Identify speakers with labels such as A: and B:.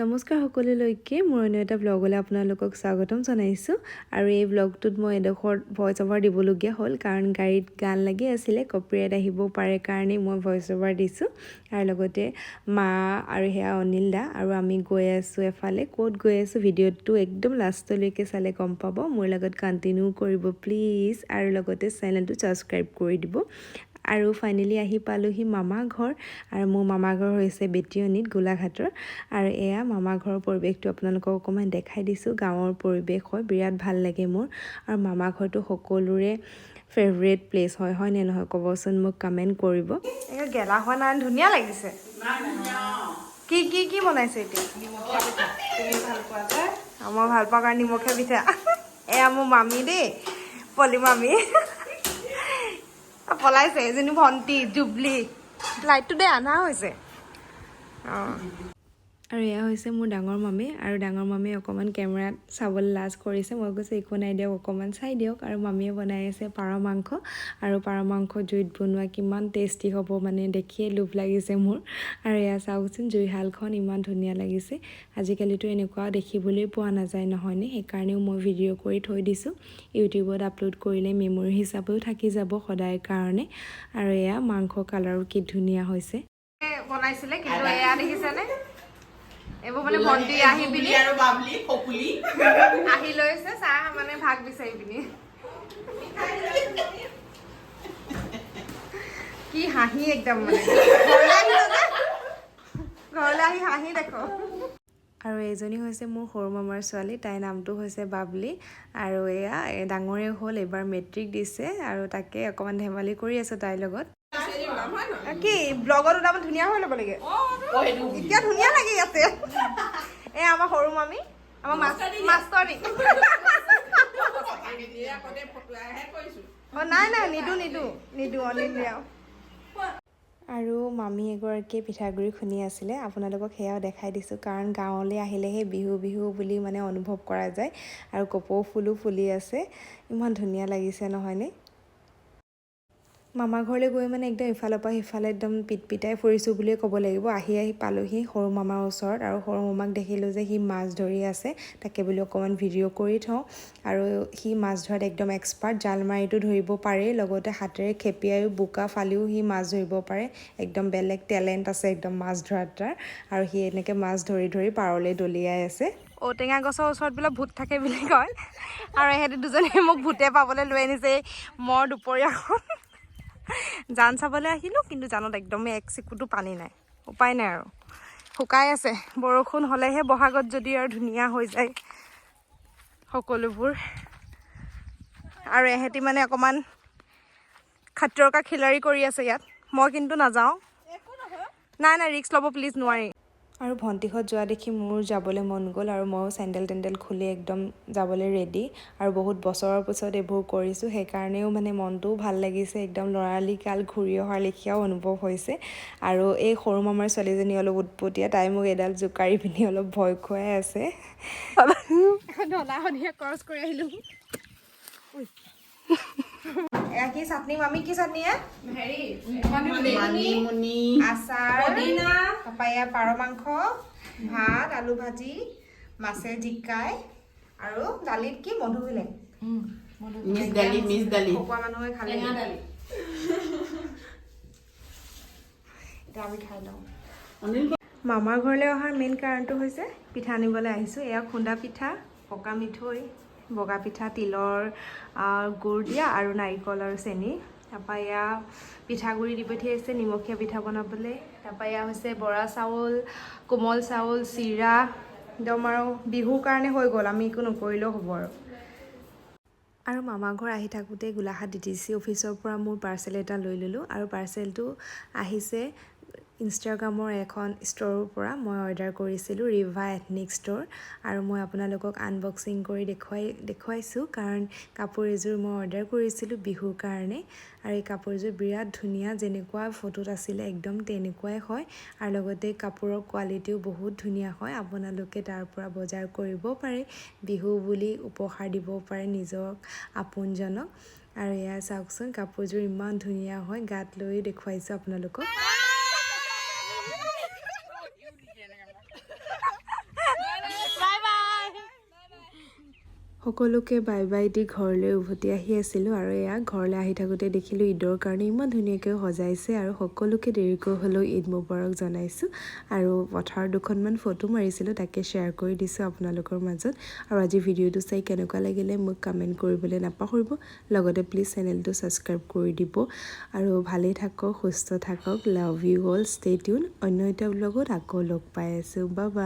A: নমস্কাৰ সকলোলৈকে, মোৰ অন্য এটা ব্লগলৈ আপোনালোকক স্বাগতম জনাইছোঁ। আৰু এই ব্লগটোত মই এডোখৰত ভইচ অভাৰ দিবলগীয়া হ'ল, কাৰণ গাড়ীত গান লাগি আছিলে, কপিৰাইট আহিব পাৰে কাৰণেই মই ভইচ অভাৰ দিছোঁ। আৰু লগতে মা আৰু সেয়া অনিল দা আৰু আমি গৈ আছোঁ এফালে। ক'ত গৈ আছোঁ ভিডিঅ'টো একদম লাষ্টলৈকে চালে গম পাব। মোৰ লগত কণ্টিনিউ কৰিব প্লিজ আৰু লগতে চেনেলটো ছাবস্ক্ৰাইব কৰি দিব। আৰু ফাইনেলি আহি পালোহি মামা ঘৰ আৰু মোৰ মামা ঘৰ হৈছে বেতিয়নীত, গোলাঘাটৰ। আৰু এয়া মামা ঘৰৰ পৰিৱেশটো আপোনালোকক অকণমান দেখাই দিছোঁ। গাঁৱৰ পৰিৱেশ হয়, বিৰাট ভাল লাগে মোৰ। আৰু মামা ঘৰটো সকলোৰে ফেভৰেট প্লেচ হয়, হয়নে নহয় ক'বচোন মোক কমেণ্ট কৰিব।
B: গেলা হোৱা নাই, ধুনীয়া লাগিছে। কি কি কি বনাইছে এতিয়া? মই ভাল পাওঁ কাৰণে নিমখীয়া পিঠা। এয়া মোৰ মামী দেই, পলি মামী পলাইছে। এজনী ভণ্টি জুবলি। লাইটটো দে, আন্ধা হৈছে। অঁ।
A: আৰু এয়া হৈছে মোৰ ডাঙৰ মামী আৰু ডাঙৰ মামীয়ে অকণমান কেমেৰাত চাবলৈ লাজ কৰিছে। মই কৈছোঁ, একো নাই দিয়ক, অকণমান চাই দিয়ক। আৰু মামীয়ে বনাই আছে পাৰ মাংস আৰু পাৰ মাংস জুইত বনোৱা কিমান টেষ্টি হ'ব, মানে দেখিয়ে লোভ লাগিছে মোৰ। আৰু এয়া চাওকচোন, জুইশালখন ইমান ধুনীয়া লাগিছে। আজিকালিতো এনেকুৱা দেখিবলৈ পোৱা নাযায়, নহয়নে? সেইকাৰণেও মই ভিডিঅ' কৰি থৈ দিছোঁ। ইউটিউবত আপলোড কৰিলে মেমৰি হিচাপেও থাকি যাব সদায় কাৰণে। আৰু এয়া মাংস কালাৰো কি ধুনীয়া হৈছে।
B: বনাইছিলে, কিন্তু এয়া দেখিছেনে, এইবোৰ মানে ভণ্টি আহি পিনি
C: আৰু বাবলি খকুলি
B: আহি লৈছে চাহ মানে ভাগ বিচাৰি পিনি। কি হাঁহি একদম, মানে ঘৰলৈ আহিলো যে, ঘৰলৈ আহি হাঁহি দেখো।
A: আৰু এইজনী হৈছে মোৰ সৰু মামাৰ ছোৱালী, তাইৰ নামটো হৈছে বাবলি। আৰু এয়া ডাঙৰে হ'ল, এইবাৰ মেট্ৰিক দিছে আৰু তাকে অকণমান ধেমালি কৰি আছোঁ তাইৰ লগত।
B: কি ব্লগত ওলাব ধুনীয়া হৈ ল'ব লাগে। এতিয়া ধুনীয়া লাগি আছে। এ আমাৰ সৰু মামী, আমাৰ মাষ্টৰী। অ নাই নাই, নিদো নিদো নিদো, অ নিদিওঁ।
A: আৰু মামী এগৰাকীয়ে পিঠাগুড়ি খুন্দি আছিলে, আপোনালোকক সেয়াও দেখাই দিছোঁ, কাৰণ গাঁৱলৈ আহিলেহে বিহু বিহু বুলি মানে অনুভৱ কৰা যায়। আৰু কপৌ ফুলো ফুলি আছে, ইমান ধুনীয়া লাগিছে নহয়নে? মামা ঘৰলৈ গৈ মানে একদম ইফালৰ পৰা সিফালে একদম পিট পিটাই ফুৰিছোঁ বুলিয়ে ক'ব লাগিব। আহি আহি পালোহি সৰু মামাৰ ওচৰত আৰু সৰু মামাক দেখিলোঁ যে সি মাছ ধৰি আছে। তাকে বুলি অকণমান ভিডিঅ' কৰি থওঁ। আৰু সি মাছ ধৰাত একদম এক্সপাৰ্ট। জাল মাৰিতো ধৰিব পাৰে, লগতে হাতেৰে খেপিয়াইও, বোকা ফালিও সি মাছ ধৰিব পাৰে। একদম বেলেগ টেলেণ্ট আছে একদম মাছ ধৰাত তাৰ। আৰু সি এনেকৈ মাছ ধৰি ধৰি পাৰলৈ দলিয়াই আছে।
B: ঔটেঙা গছৰ ওচৰত বোলে ভূত থাকে বুলি কয় আৰু এহেঁতি দুজনীয়ে মোক ভূতে পাবলৈ লৈ আনিছে। মই দুপৰীয়াখন জান চাবলৈ আহিলোঁ, কিন্তু জানত একদমেই এক চিকুটো পানী নাই। উপায় নাই আৰু, শুকাই আছে। বৰষুণ হ'লেহে বহাগত যদি আৰু ধুনীয়া হৈ যায় সকলোবোৰ। আৰু এহেঁতি মানে অকণমান খাত্ৰৰ কা খিলাৰি কৰি আছে ইয়াত। মই কিন্তু নাযাওঁ। নাই নাই, ৰিস্ক ল'ব প্লিজ নোৱাৰি।
A: আৰু ভণ্টিহঁত যোৱা দেখি মোৰ যাবলৈ মন গ'ল আৰু ময়ো চেণ্ডেল টেণ্ডেল খুলি একদম যাবলৈ ৰেডি। আৰু বহুত বছৰৰ পিছত এইবোৰ কৰিছোঁ, সেইকাৰণেও মানে মনটোও ভাল লাগিছে। একদম ল'ৰালি কাল ঘূৰি অহাৰ লেখীয়াও অনুভৱ হৈছে। আৰু এই সৰু মামাৰ ছোৱালীজনী অলপ উৎপতীয়া, তাই মোক এডাল জোকাৰি পিনি অলপ ভয় খুৱাই আছে।
B: ঢলা শদিয়া ক্ৰছ কৰি আহিলোঁ। এয়া কি চাটনি মামী? কি চাটনি এয়া?
C: মানিমুনি।
B: আচাৰ, তাৰপৰা এয়া পাৰ মাংস, ভাত, আলু ভাজি, মাছে জিকাই আৰু দালিত কি মধুসোলেং।
C: মিক্স দালি, মিক্স দালি।
B: খকুৱা মানুহে খালে। এতিয়া আমি খাই লওঁ।
C: অনিল।
A: মামাৰ ঘৰলৈ অহাৰ মেইন কাৰণটো হৈছে পিঠা আনিবলৈ আহিছোঁ। এয়া খুন্দা পিঠা, পকা মিঠৈ, বগা পিঠা, তিলৰ গুৰ দিয়া আৰু নাৰিকল আৰু চেনি। তাৰপৰা এয়া পিঠাগুড়ি দি পঠিয়াইছে নিমখীয়া পিঠা বনাবলৈ। তাৰপৰা এয়া হৈছে বৰা চাউল, কোমল চাউল, চিৰা। একদম আৰু বিহুৰ কাৰণে হৈ গ'ল, আমি একো নকৰিলেও হ'ব আৰু। আৰু মামা ঘৰ আহি থাকোঁতে গোলাঘাট ডিটিচি অফিচৰ পৰা মোৰ পাৰ্চেল এটা লৈ ল'লোঁ। আৰু পাৰ্চেলটো আহিছে ইনষ্টাগ্ৰামৰ এখন ষ্ট'ৰৰ পৰা। মই অৰ্ডাৰ কৰিছিলোঁ, ৰিভা এথনিক ষ্ট'ৰ। আৰু মই আপোনালোকক আনবক্সিং কৰি দেখুৱাইছোঁ, কাৰণ কাপোৰ এযোৰ মই অৰ্ডাৰ কৰিছিলোঁ বিহুৰ কাৰণে। আৰু এই কাপোৰযোৰ বিৰাট ধুনীয়া, যেনেকুৱা ফটোত আছিলে একদম তেনেকুৱাই হয়। আৰু লগতে কাপোৰৰ কোৱালিটিও বহুত ধুনীয়া হয়। আপোনালোকে তাৰ পৰা বজাৰ কৰিব পাৰে, বিহু বুলি উপহাৰ দিব পাৰে নিজৰ আপোনজনক। আৰু এয়া চাওকচোন, কাপোৰযোৰ ইমান ধুনীয়া হয়, গাত লৈও দেখুৱাইছোঁ আপোনালোকক। সকলোকে বাই বাই the ঘৰলৈ উভতি আহি আছিলোঁ আৰু এয়া ঘৰলৈ আহি থাকোঁতে দেখিলোঁ ঈদৰ কাৰণে ইমান ধুনীয়াকৈ সজাইছে আৰু সকলোকে দেৰিকৈ হ'লেও ঈদ মুবাৰক জনাইছোঁ। আৰু পথাৰত দুখনমান ফটো মাৰিছিলোঁ, তাকে শ্বেয়াৰ কৰি দিছোঁ আপোনালোকৰ মাজত। আৰু আজি ভিডিঅ'টো চাই কেনেকুৱা লাগিলে মোক কমেণ্ট কৰিবলৈ নাপাহৰিব। লগতে প্লিজ চেনেলটো ছাবস্ক্ৰাইব কৰি দিব। আৰু ভালেই থাকক, সুস্থ থাকক। Love you all, stay tune. অন্য এটা ব্লগত আকৌ লগ পাই আছোঁ। বা বাই।